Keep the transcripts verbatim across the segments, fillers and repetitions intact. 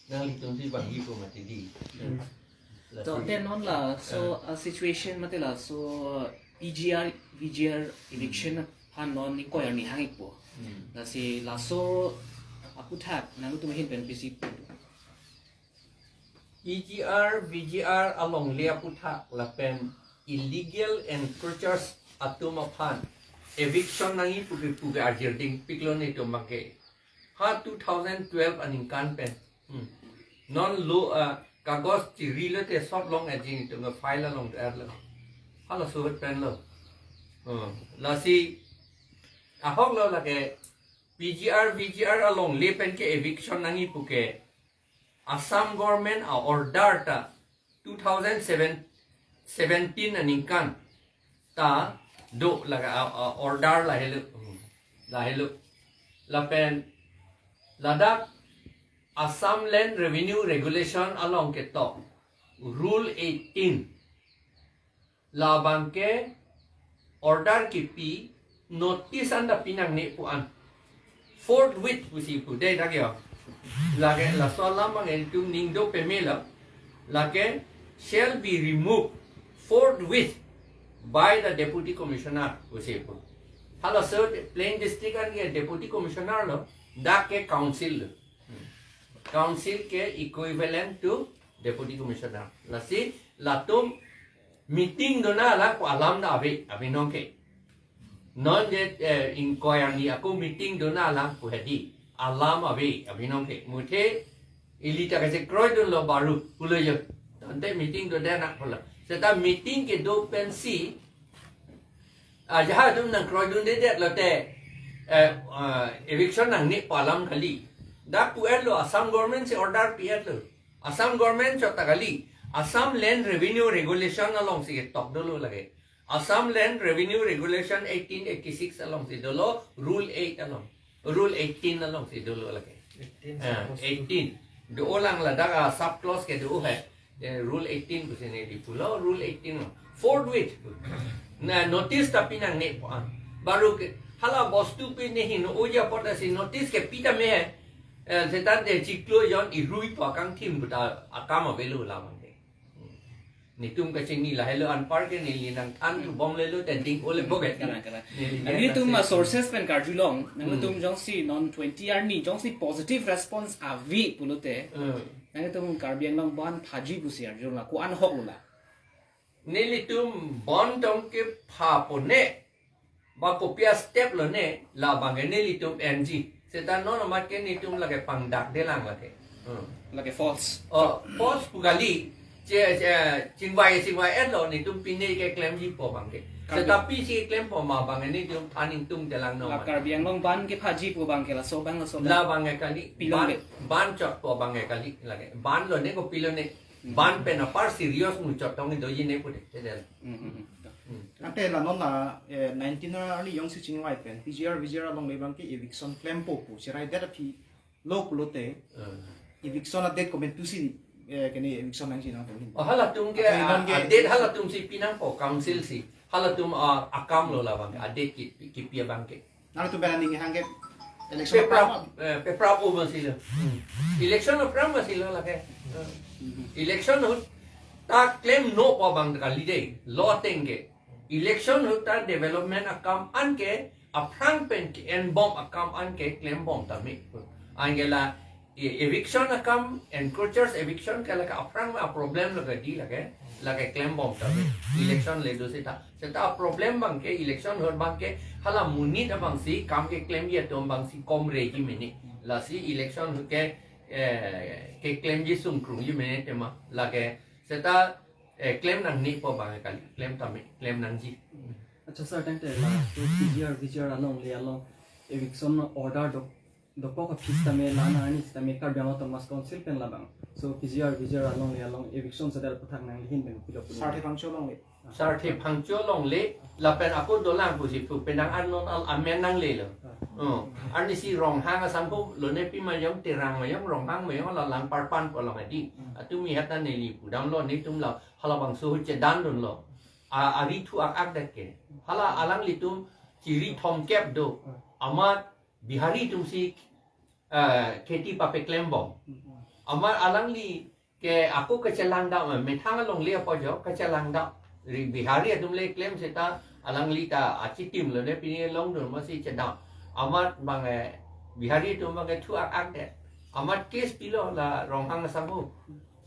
Nanglitum si bang-ipo mati di. Hmm. Lasi, to, then non laso, ah, uh, situation mati laso P G R, V G R eviction, hmm, aphan non ingkoi arni hang-ikpo. Hmm. Lasi laso aputhak nangtum ahin pen pisi pu? P G R, V G R alongle aputhak lapen illegal encroachers atum aphan eviction nangji puke puke arjir dingpiklo netum abangke. Ha two thousand twelve aningkan pen. Hmm. Non lo, ah, kagos chiri lote sot long-etji netum ke file along er lo. Halaso ahut pen lo. Hmm. Lasi ahok lo lake P G R, V G R alongle pen ke eviction nangji puke Assam government a-order ta two thousand seven, seventeen aningkan ta do laga a, a-order lahelo, hmm, lahelo. Lapen ladak Assam Land Revenue Regulation along ketok Rule eighteen, labangke order kipi, notice an ta pinangne pu an. Forthwith pusi pu dei dak yo. Lake laso alam abang etum ning do pemelo. Lake shall be removed forthwith by the Deputy Commissioner pusi pu. Halaso plain district an ke Deputy Commissioner lo, dak ke council lo. Council ke equivalent to Deputy Commissioner. Lasi latum meeting dona alang pu alam ta ave, ave nong ke. Non je, eh, ingkoi arni ako meeting dona alang pu hedi. Alam ave, ave nong ke. Muthe ili ta kachekroidunlo baru pulo yo. Tangte meeting do dena pulo. Seta meeting kedo pensi, ah, jaha atum nangkroidundedet lote, eh, ah, eviction nangne pu alam kali. Dak pu-etlo, Assam government si order pi-etlo. Assam government chot ta kali, Assam Land Revenue Regulation alongsi ketok dolo lake. Assam Land Revenue Regulation eighteen eighty-six alongsi dolo, Rule eight along. Rule eighteen alongsi dolo lake. Eighteen, ah, sub clause eighteen. Do-olang ladak a-sub clause ke do hai. Eh, Rule eighteen pusi neli pulo, Rule eighteen lo. Forthwith. Na notice ta pinangne pu an. Baru ke, hala bostu pi ne hino oja apot asi notice kepi tame. Eh, seta de chiklo jon irui pu akangthim pu ta akam avelo labang ke. Netum kachini lahelo anpar ke neli nangthan thu bomlelo te ding ole boget. Kalang, kalang. Neli neli nangthan tum si. Sources pen karjulong, nangtum, hmm, jongsi non twenty arni jongsi positive response ave pulote. Hmm. Nangtum Karbi Anglong bandh phaji pusi arjulong la, ko-an ahoklo la? Nelitum bandh tong kepha pone. Ba kopi a-step lone, labang ke nelitum enji. Seta non amat ke netum lake pangdakdelang lake. Hmm. Lake false. Oh, false pu kali. Che, che, chingvai, chingvai-etlo netum pine keklemji pu abang ke. Karbi. Seta pisi klempo ma abang ke netum than ingtungdelang non la amat. Karbi Anglong bandh kephaji pu abang ke laso abang, laso abang. Labang ke kali. Pilong bandh, ke. Bandh chot pu abang ke kali lake. Bandh lone kopilone. Hmm. Bandh pen apar serious muchot tong doji ne pu de. Chedel. Hmm, hmm, hmm. Hmm. Ante la non la, eh, nineteen arni jongsi chingvai pen P G R, V G R alongle abang ke eviction klempo pu chiraidet aphi lo pulote. Hmm. Eviction a-date komantusi, eh, kene eviction nangji nang pu. Oh, halatum ke, ante a, non ke a-date halatum si pinangpo, council si. Halatum, ah, akam lo labang, a-date ki, kipi abang ke. Nangtum pen aning hang ke election, pepra, aphrang, eh, pepra o masilo. Hmm. Election aphrang masilo lake. Hmm. Election ahut ta klemnon pu abang kali dei. Lo ateng ke. Election ahut ta development akam an ke aphrang pen ke-enbom akam an ke klembom tame. Anke la e-, eviction akam, encroachers eviction ke lake aphrang ma problem lake di lake, lake klembom tame. Election le do seta. Seta problem abang ke, election ahut abang ke, hala monit abang si, kam keklemji atum abang si komreji mene. Lasi election ahut ke, eh, keklemji sungkrungji mene tema. Lake, seta, eh, klem nangne pu abang ke kali, klem tame, klem nangji. Accha sir, tangte la, so P G R, V G R alongle along, eviction order do dokok aphi sitame la-an arni sitame Karbi Anglong Autonomous Council pen labang. So P G R, V G R alongle along eviction sedal aputhak nangli ahin pen kopilo kopilo? Sarthe Phangcho alongle. Ah. Sarthe Phangcho alongle lapen ako dolang pusi pu penang an non al amen nanglelo. Ah. Oh. Arnisi Ronghang asangho lone pi mayong, Terang mayong, Ronghang mayong la Langparpan pu along adi. Hmm. Atumi hata neli pudamlo netum la halabangso ahut chedandunlo. A, ari thu ak-ak det ke. Hala alanglitum chiri thomkep do. Hmm. Amat Bihari atum si, eh, kheti papeklembom. Hmm. Amat alangli ke ako kachelangdam, methang alongle apo jo kachelangdam. Ri Bihari atum le claim seta alangli ta achitim lo ne pini longdun masi chedam. Amat bang eh, Bihari atum bang eh thu ak ak de. Amat case pilo la Ronghang asangho.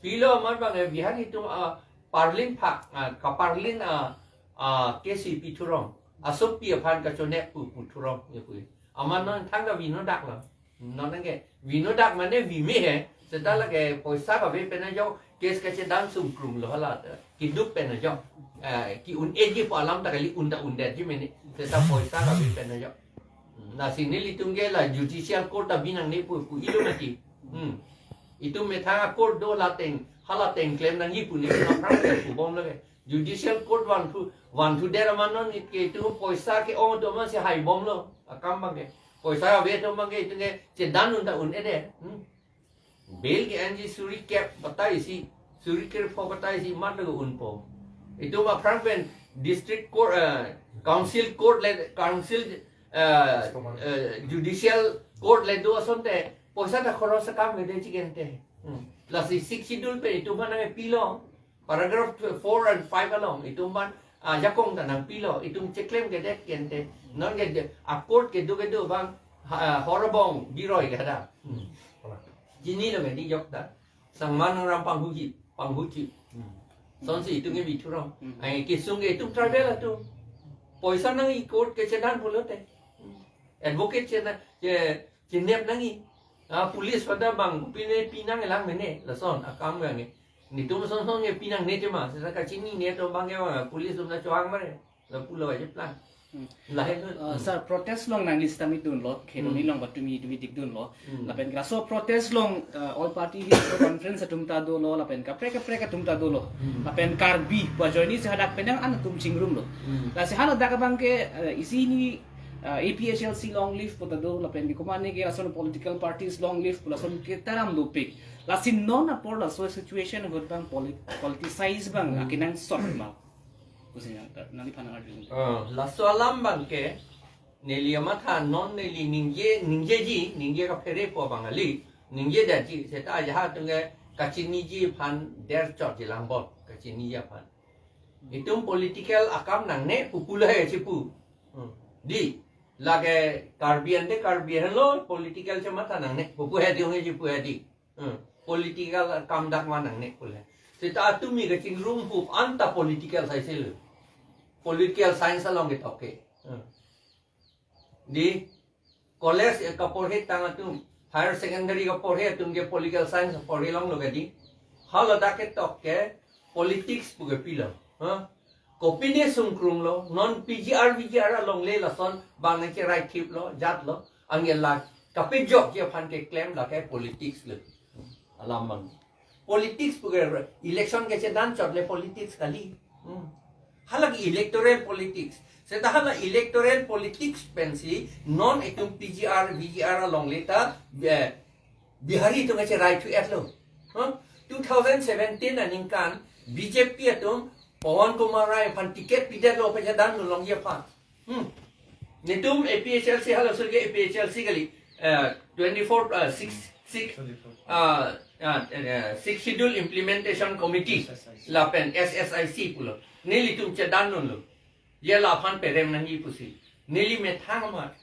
Pilo amat bang eh, Bihari atum a parlin phak, a kaparlin a, a case pi thurong. Asopi aphan kachonek pu pu thurong ye pu. Amat non thang ka vinodak lo. Non nangke vinodak mane vime he. Seta lake poisa kave pen ajok case kachedam sungkrung lo hala ta. Kiduk pen ajok. Eh, ki-un-eji pu alam ta kali un ta un detji mene. Seta poisa kave pen ajok. Lasi nelitum ke la judicial court ta binangne pu pu ilo mati. Hmm. Itum methang a court do la teng, hala teng claim nangji pu ne na phrang pu bom lake. Judicial court vanthu, vanthu der amat non ke itum poisa ke-ong atum amatsi hai bomlo. Akam bang ke. Poisa ave atum bang ke itum ke chedam un ta un-e de. Hmm. Bail ke-enji suri kep batai isi, suri krepho batai isi mat lo unpo. Itum aphrang pen district court, eh, council court le, council, eh, eh, judicial court le do asonte poisa ta khoros akam ke de chikente. Hmm. Lasi Sixth Schedule pen itum aphan nangpilo. Paragraph four and five along itum aphan, ah, ajakong ta nangpilo, itum cheklem kedet kente. Non ke de, a court kedo kedo bang, ha, Horobong biroi ke hada. Hmm. Chinilo ke di jok ta. Sangma Nangram panghuji, panghuji. Hmm. Sonsi itum ke bi thurong. Hmm. Ai kesung ke itum tribal atum. Poisa nangji court kachedam pulote. Hmm. Advocate chena, che, chenep nangji. Ah, police pada bang, pine pinang elang mene, lason, akam bang. Netum son son ke pinangne tema, seta kachinine atum bang ke bang, police atum ta chohang mare, lapulo aja plan. Hmm. Lahai lo. Uh, sir, protest along nangli sitame dunlo, khelo Hmm. ni along patumi tumi dik dunlo. Hmm. Lapen ke laso protest along, uh, all party hills conference atum ta dolo, lapen kaprek kaprek atum ta dolo. Hmm. Lapen Karbi, pu ajoine si hadak penang an atum chingrumlo. Hmm. Lasi haladak abang ke, uh, isi ni, uh, A P H L C long live pu ta do, lapen ke komatne ke lason political parties long live pu lason ke taram dopik. Lasi non apor laso situation ahut bang polit-, politicize bang Hmm. akenangsot ma. Kusinya, nangliphan arju. Ah, laso alam bang ke, neli amatha non neli ningje, ningjeji, ningje kaphere po bang kali, ningje detji, seta ajahak atum ke kachiniji aphan der chotji lang bom, kachiniji aphan. Itum political akam nangne pu pu lahai chipu. Hmm. Di, lake Karbi ante Karbi henlo political chematha nangne pu pu hedi ong chipu hedi. Hmm. Political akam dak ma nangne pu le. Seta atumi kachingrum pu anta political science lo. Political science along ketok ke. Hmm. Di college, eh, kaporhe tang atum, higher secondary kaporhe atum ke political science porhe longlo ke di. Haladak ketok ke politics pu ke pilo. Ha? Kopine sungkrunglo, non P G R, V G R along le lason bang nangcherai thiplo, jatlo, anke la kapejokji aphan keklem lake politics lo. Alam bang. Politics pu ke election kachedam chot le politics kali. Hmm. Halake electoral politics. Seta hala electoral politics pensi non itum P G R, V G R along le ta, eh, Bihari atum kacherai thu-et lo. Huh? Two thousand seventeen aningkan B J P atum Pawan Kumar Rai aphan ticket pidetlo pu chedam longji aphan. Hmm. Netum A P H L C halaso ke A P H L C kali, eh, twenty-four, eh, six, six, twenty-four. Ah, ah, eh, Sixth Schedule Implementation Committee, S S I C. Lapen S S I C pulo. Nelitum chedam dunlo. Je laphan perem nangji pusi. Neli methang amat.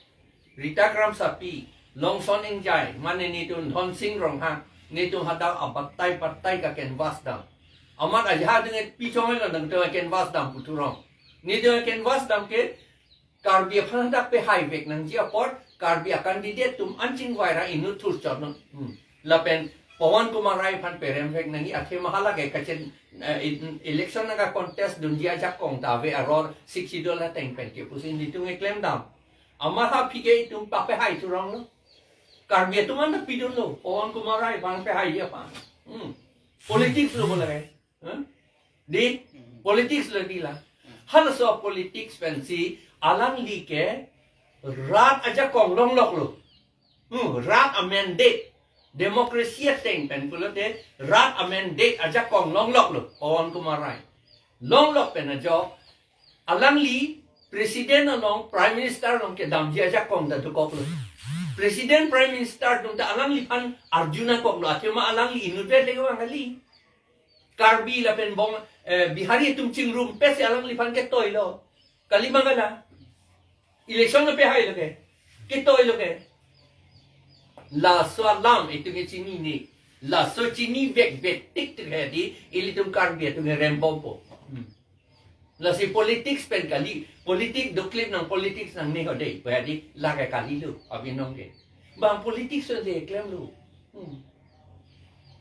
Rita Kramsapi, Longson Engjai, mane netum Dhonsing Ronghang, netum hadak abatai batai ka canvass dam. Amat ajahak atum ke pi chonglo nangtum canvass dam pu thurong. Netum canvass dam ke Karbi aphan hadak pehaivek nangji apot, Karbi a-candidate atum anching vaira inut thur chot non. Hmm. Lapen Pawan Kumar Rai aphan peremvek nangji athema halake kachen, eh, in-, election nangka-contest dunji ajakong ta ave aror Sixth Schedule ateng pen ke pusi netum keklem dam. Amat ha phi ke itum papehai thuronglo. Karbi atum anta pidunlo, Pawan Kumar Rai aphan pehaiji aphan. Hmm. Politics lo bola ke. Huh? Di, politics lo di la. Halaso politics pensi alangli ke rat ajakong longloklo. Hmm, rat a-mandate. Democracy ateng pen pulote rat a-mandate ajakong longloklo. Pawan Kumar Rai. Longlok pen ajok alangli president along, prime minister along kedamji ajakong ta dokoklo. President, Prime Minister atum ta alangliphan arju nangkoklo, athema alangli inutvet le kevang kali. Karbi lapen Bong, eh, Bihari atum chingrumpetsi alangliphan ketoilo. Kali ma kali. Election lo pe hailo ke. Ketoilo ke. Laso alam itum ke chinine. Laso chinivekvek tik tik hedi, ilitum Karbi atum ke rembompo. Hmm. Lasi politics pen kali, politics doklip nang politics nangne ho dei, pu hedi, lake kalilo, abinong ke. Bang politics pensi klemlo. Hmm.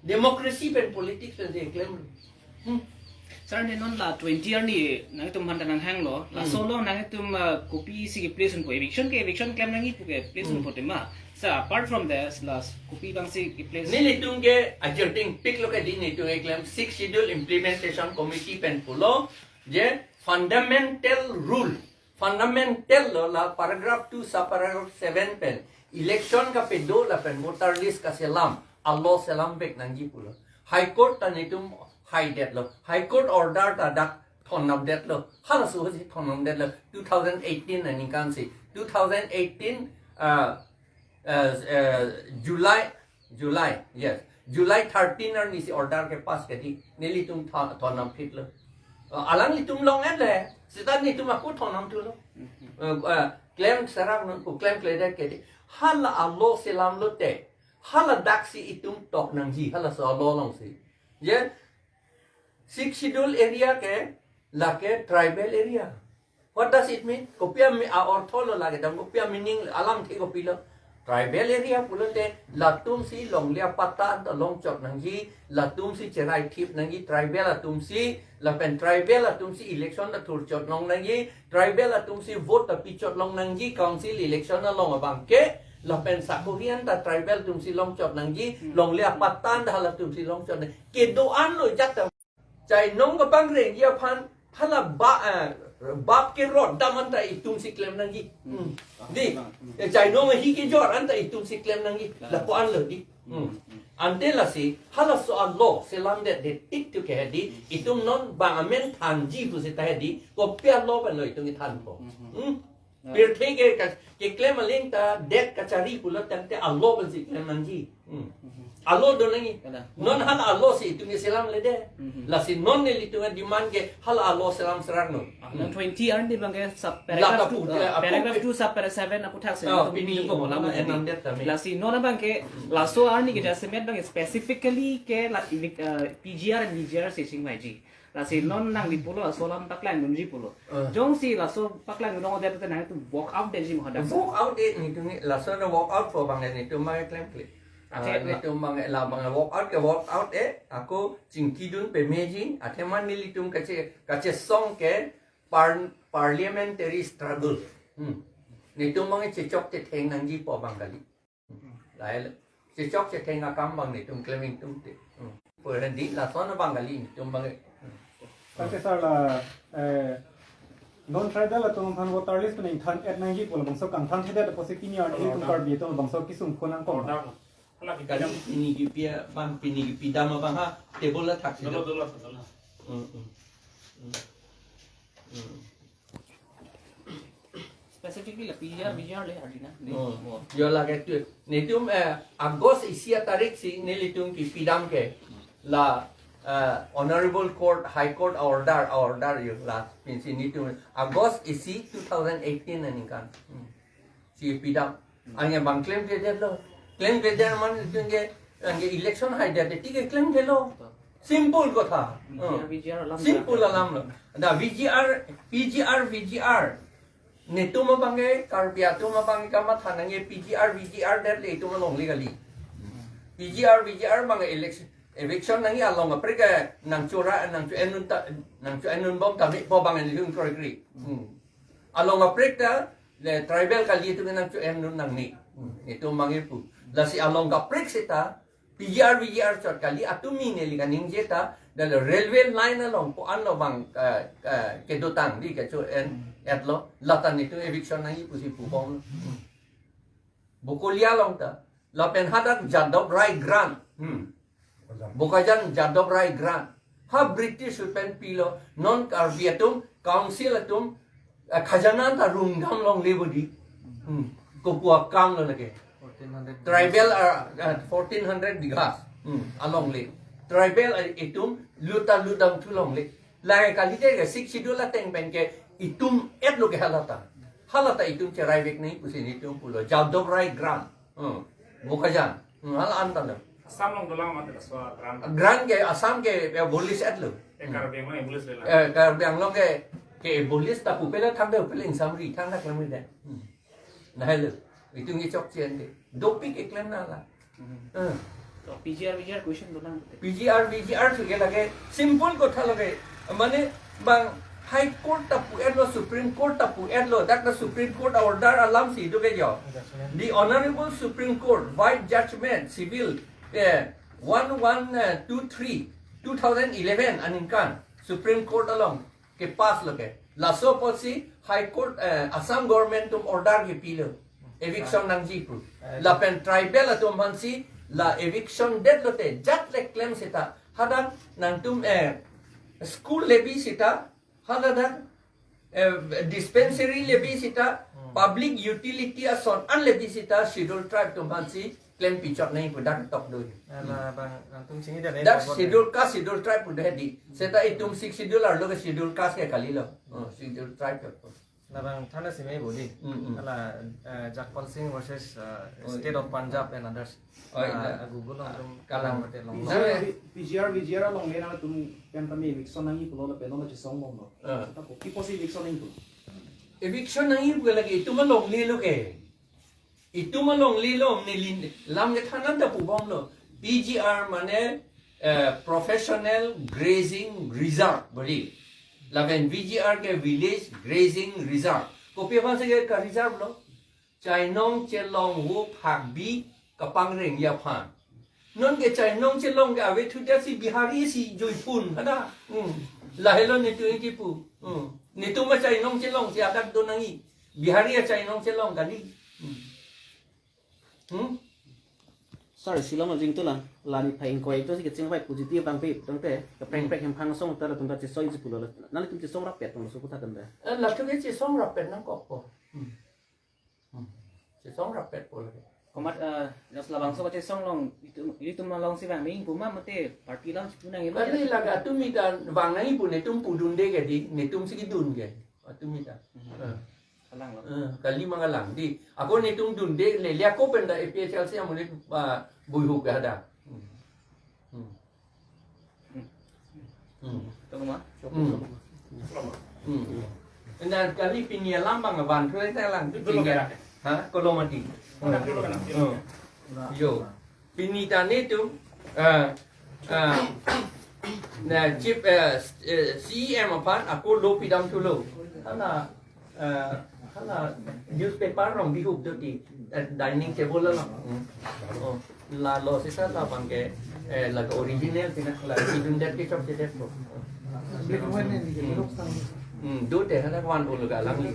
Democracy pen politics pensi klemlo. Hmm. Sir, ne non la twenty arni nangtum aphan ta nanghanglo. Laso along nangtum, uh, kopisi ke-place unpo? Eviction ke eviction klem nangji pu ke-place unpo tema. Sir, apart from this, la kopi abangsi ke-place? Nelitum ke ajirting piklo ke di nelitum keklem Sixth Schedule Implementation Committee pen pulo je fundamental rule, fundamental lo, la paragraph two subparagraph seven pen election kapado lapen voter list kaselam, alo selamvek nangji pulo. High Court ta nelitum haidetlo. High Court order ta dak thonnapdetlo. Halaso si thonnapdetlo. Two thousand eighteen aningkansi. Two thousand eighteen, uh, uh, uh, July, July, yes. July thirteen arnisi order kepass ke di. Nelitum tho-, thonnamphitlo. Uh, alanglitum long-et le. Seta nelitum ako thonnamthulo. Uh, uh, klem serak nang ko klemkledet ke di. Hala alo selamlote, hala daksi itum tok nangji, halaso alo alongsi. Je, Sixth Schedule area ke, lake tribal area. What does it mean? Kopi a-ortho lo lake dam, kopi a-meaning, alamthe kopilo. Tribal area pulote, latumsi longle apatta ta longchot nangji, latumsi cheraithip nangji, tribal atumsi, lapen tribal atumsi election ta thurchot long nangji, tribal atumsi vote ta pichot long nangji, council election along abangke, lapen sakori anta tribal atumsi longchot nangji, longle apatta ta halatumsi longchot nangji. Kedo-an lo jat ta. Chainong kapangrengji aphan, hala ba, eh, bap kerot dam anta itumsi klem nangji. Hmm. Di, eh, chainong ahi kejor anta itumsi klem nangji. Lapu-an lo di. Hmm. Ante lasi, halaso alo selamdetdet tik tu ke hedi, itum non bang amen thanji pusita hedi, kopi alo pen lo itum kethanpo. Hmm. Pirthe ke ka-, keklem aling ta det kachari pulo tangte alo pensi klem nangji. Hmm. Alo do nangji. Kada. Non hala alo si itum keselamledet. Lasi non nelitum a-demand ke hala alo selam serak non. Ah, non twenty arni abangke sub paragraph two, eh, paragraph two sub paragraph seven aputhaksi, ah, nelitum pini pini ko ko mola mola mo enam det kami. Lasi non abangke laso arni ke jasemet abangke specifically ke la, eh, P G R and V G R si chingvaiji. Lasi non nangli pulo laso alam paklangdunji pulo. Eh. Jongsi laso paklangdun ong-edet te nangtum walk out detji ma hadak? Walk out det nelitum ke, laso na walk out pu abang nelitum abang klemkle. Athe, ah, nelitum abang labang walk out ke walk out-e, ako chingkidun pemeji, athema nelitum kache, kachesong ke par-, parliamentary struggle. Hmm. Nelitum abang chechok chetheng nangji pu abang kali. Lahelo. Chechok chetheng akam abang nelitum klem ingtungte. Hmm. Pura di lason abang kali nelitum abang. Hmm. Tangte sir la, eh, non-tribal atum aphan voter list pen ingthan-et nangji pu labangso kangthanthedet apotsi pini arni nelitum Karbi atum labangso kesung phonangkok. Order. Hala kita. Kali pini kipi abang, pini kipi dam abang ha, table la thaksi. Dolo, dolo, dolo. Hmm, hmm. Hmm. Hmm. Specifically la P G R, V G R le arjuna. Oh, oh. Yo lake tu. Nelitum, eh, August isi atarik si nelitum kipi dam ke. La, eh, Honorable Court, High Court order, order yo la. Pensi nelitum August isi two thousand eighteen aningkan. Hmm. Si pi dam. Anke bang klemkledetlo. Klemkledet mane nelitum ke, anke election haidet tik ke klemklelo. Simple kotha. V G R, V G R alam. Simple alam lo. Da V G R, P G R, V G R. Nelitum abangke, Karbi atum abangke kamatha nangji P G R, V G R det le itum alongle kali. P G R, V G R abang election, eviction nangji along kaprek ke nangchora, nangcho-endun ta, nangcho-endunbom tame pu abang nelitum kroikre. Hmm. Along kaprek ta, le tribal kali itum nangcho-endun nangne. Hmm. Itum abangke pu. Lasi along kaprek seta, P G R, V G R chot kali, atum mi neli kaningje ta, dal railway line along ko-an lo abang, eh, eh, kedotang di kecho-en-etlo, lata nelitum eviction nangji pusi pubom. Bokolia along ta, lapen hadak Jadab Rai Grant. Hmm. Bokajan Jadab Rai Grant. Ha British pen pilo, non Karbi atum, council atum, eh, khajana ta rungdam longle bo di. Hmm. Kopu akam lo lake. Tribal, uh, uh, fourteen hundred bighas. Hmm, alongle. Tribal, uh, itum lut ta lut damthu longle. Lahai kalite ke Sixth Schedule ateng pen ke itum etlo ke hala ta. Hala ta itum cherai vek nangji pusi nelitum pulo. Jadavrai grant. Hmm. Bokajan. Hmm, hala an ta lo. Assam along dolang mati daswa grant. Grant ke Assam ke abolish etlo. Eh, Karbi Anglong abolish lela. Eh, Karbi Anglong ke, ke abolish ta pupela thangta pupela ingsamri thangta kami deh. Hmm. Lahelo. Itum ke chokche dei. Dopik keklem nangla. Hmm. Eh. To P G R, V G R question dolang. P G R, V G R si ke lake simple kotha lake. Mane bang High Court ta pu-etlo, Supreme Court ta pu-etlo, dak ta Supreme Court order alam si do ke jo. The Honorable Supreme Court by judgment civil, eh, one one two three, two thousand eleven aningkan Supreme Court along ke pass lo ke. Laso apotsi High Court, eh, Assam government atum order kepilo. Eviction nangji pu. Lapen tribal atum aphansi la eviction detlote jat le klem seta. Hadak nangtum, eh, school levy seta. Hadak, eh, dispensary levy seta. Hmm. Public utility ason an levy seta Schedule Tribe atum aphansi klem pichot nangji pu dak tok do. Ala bang nangtum chini dak. Dak Schedule Caste, Schedule Tribe pu dei di. Seta itum Sixth Schedule arlo ke Schedule Caste ke kalilo. Oh, Schedule Tribe ke. Labang thana sime bodi. Hmm, hmm. Ala, eh, Jagpal Singh versus, eh, Oh, State iya. of Punjab and others. Oh, Ah, iya. ah, Google along tum Kalang. kalang mate long. Nah, P G R, V G R alongle nangtum pen kami eviction nangji pulo lapen non chesong bomlo. Ah. Seta kopi apotsi eviction nangji pulo. Eviction nangji pu lake itum alonglelo ke. Itum alonglelo, neli lam kethan an ta pubomlo. P G R mane, eh, Professional Grazing Reserve bodi. Lapen V G R ke Village Grazing Reserve. Kopi aphansi ke ka-reserve lo? Chainong chelong vo phakbi kapangrengji aphan. Non ke chainong chelong ke avethu det si Bihari si juipun, hada. Hmm. Lahelo netum kipu. Hmm. Netum ma chainong chelong si adak do nangji. Bihari achainong chelong kali. Hmm. Hmm? Sir, si along jingtulang, la nephai ingkoi ito si kecheng vai puji ti bang pe, tangte, kaprek-prek hemphang asong ta latum ta chesoi ji pulo la. Nanglitum chesong rapet tong so kutha tangte. Eh, latum ke chesong rapet nangkokpo. Hmm. Hmm. Chesong rapet po lake. Komat, eh, jos labangso kachesong along, itum, itum along si vang nangji pu ma mate party along si pu nangji lo. Kali lake atum mita vang nangji pu netum pudunde ke dei, netum si kedun ke. Atum mita. Hmm. Eh. Kalang lo. Eh, kali ma kalang dei. Ako netum dunde lele ako pen ta A P H L C amonit, ah, buihu ke ada. Hmm. Hmm. Hmm. Hmm. Tunggu ma. Hmm. Hmm. Nah, kali pini alam bang aban, tuh saya lang. Itu lo kira. Ha? Kalau mati. Ada dulu kan? Hmm. Yo. Pini ta netum, ah, ah, na chief, eh, eh, C E M aphan ako lo pidamthulo. Hala, eh, hala newspaper along bihup do dei, eh, dining table along. Hmm. Oh, la lo seta labang ke, eh, la original tina la pidundet ke chokchedet po. Hmm. Hmm, do te hala wan ulu ga lang li.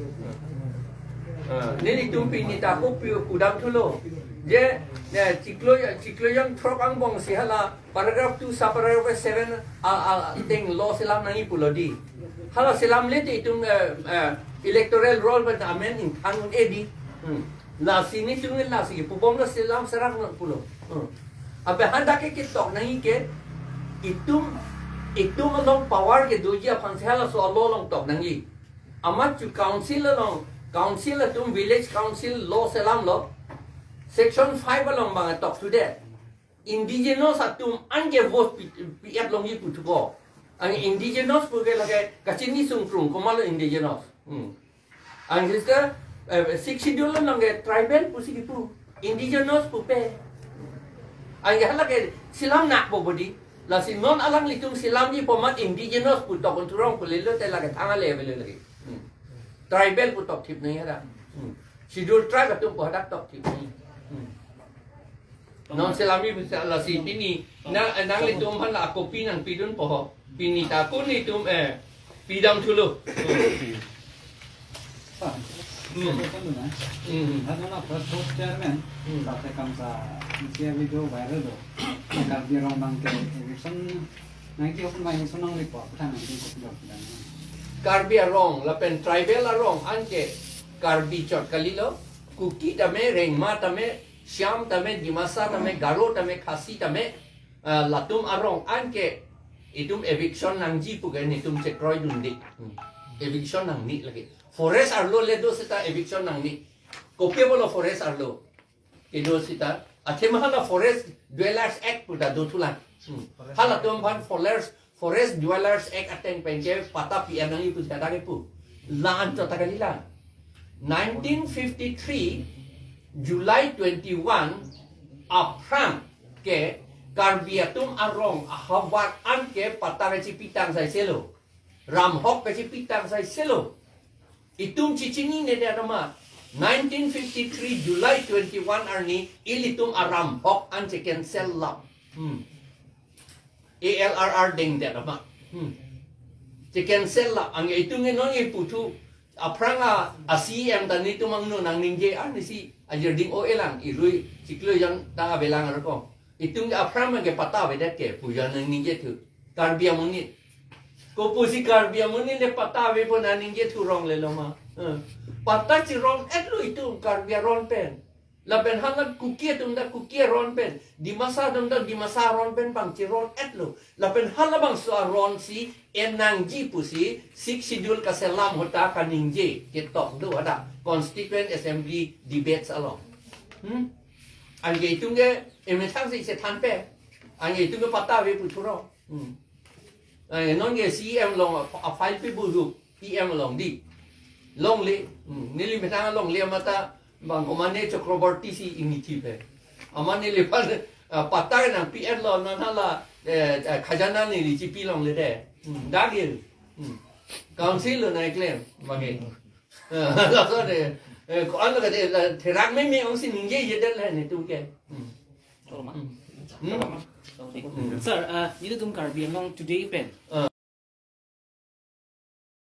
Ah, nelitum pini ta ako pi-, pudamthulo. Je, ne, chiklo, chiklo jong throk angbong si hala paragraph two subparagraph seven a, a, ateng lo selam nangji pulo dei. Hala selamle te itum, eh, eh, electoral roll pen amen ingthan un-e dei. Hmm. Lasi netum lasi pubomlo selam serak non pulo. Hmm. Abe hadak ke ketok nangji ke itum, itum along power kedoji aphansi halaso a-law along tok nangji. Amat chu council along, council atum village council law selamlo. Section five along bang tokthunde. Indigenous atum an ke vote pi, pi-et longji puthupo. Ang indigenous pu ke lake kachini sungkrung komatlo indigenous. Hmm. Ang sister, eh, Sixth Schedule along ke tribal pusi kipu. Indigenous pupe. Ang ke hala ke selam nakpo bodi. Lasi non alanglitum selamji pu amat indigenous pu tok un thurong pu lelo te lake thang ale avelo lake. Hmm. Tribal pu tokthip nangji hada. Hmm. Schedule tribe atum pu hadak tokthip nangji. Hmm. Non selamji bisa lasi pini na nanglitum aphan la copy nangpidunpo ho. Pini ta ako netum, eh, pidamthulo. Pak, Hmm. saya kan dulu, eh. Hmm. Hada na first host chairman, Hmm. Tate Kamsa, isi video viral do. Karbi Anglong bang ke eviction nangji, open by eviction nangli po, kuthan nangji ko pidam pidam. Karbi Anglong, lapen tribal arong, anke Karbi chot kalilo, Kuki tame, Rengma tame, Shyam tame, Dimasa tame, Garo tame, Khasi tame, ah, latum arong anke itum eviction nangji pu ke netum chekroidunde. Hmm. Eviction nangne lake. Forest arlo le do seta eviction nangne. Kopi apotlo forest arlo kedo seta? Athema hala Forest Dwellers Act pu ta dothulang. Hmm. Halatum aphan Forest, Forest Dwellers Act ateng pen ke patta pi-en nangji pu seta kepu. La-an chot ta kalilang. Nineteen fifty-three July twenty-one aphrang ke Karbi atum arong ahavar anke patta kachipitang saiselo. Ram hok kachipitang saiselo. Itum chechinine det amat. Nineteen fifty-three July twenty-one arni ilitum aram hok an che-cancel lap. Hmm. A L R R dengdet amat. Hmm. Che-cancel lap. Anke itum ke non ke puthu aphrang a, a C E M ta netum angno nangningje, ah, nisi ajirding o-elang, irui chiklo jon ta avelang arko. Itum ke aphrang ke patta avedet ke pu jon nangningjethu. Karbi amonit. Kopusi Karbi amonit le patta avepo nangningje thurong lelo ma. Eh. Patta chiron-etlo itum Karbi aron pen. Lapen hala Kuki atum ta Kuki aron pen. Dimasa atum ta Dimasa aron pen bang chiron-etlo. Lapen halabangso aron si en nangji pusi Sixth Schedule kaselam ahut ta kaningje ketok do hadak Constituent Assembly debates along. Hmm? Anke itum ke emethang si chethanpe. Anke itum ke patta ave pu thurong. Hmm. Eh, non ke C E M along a, a-file pi buhu, P M along di. Longle, hmm, neli methang longle amat ta bang komane Chakraborty si ingni thipe. Amat neliphan, ah, patta nangpi-etlo, non hala, eh, eh, khajana neli chipi longledet. Hmm, dagil. Hmm. Council lo nangklem, mage. Eh, laso de, eh, ko-an lo kade, la, therak meme ongsi ningjejedet le netum ke. Hmm. Hmm. Hmm. Sir, uh, nelitum Karbi Anglong Today pen. Ah.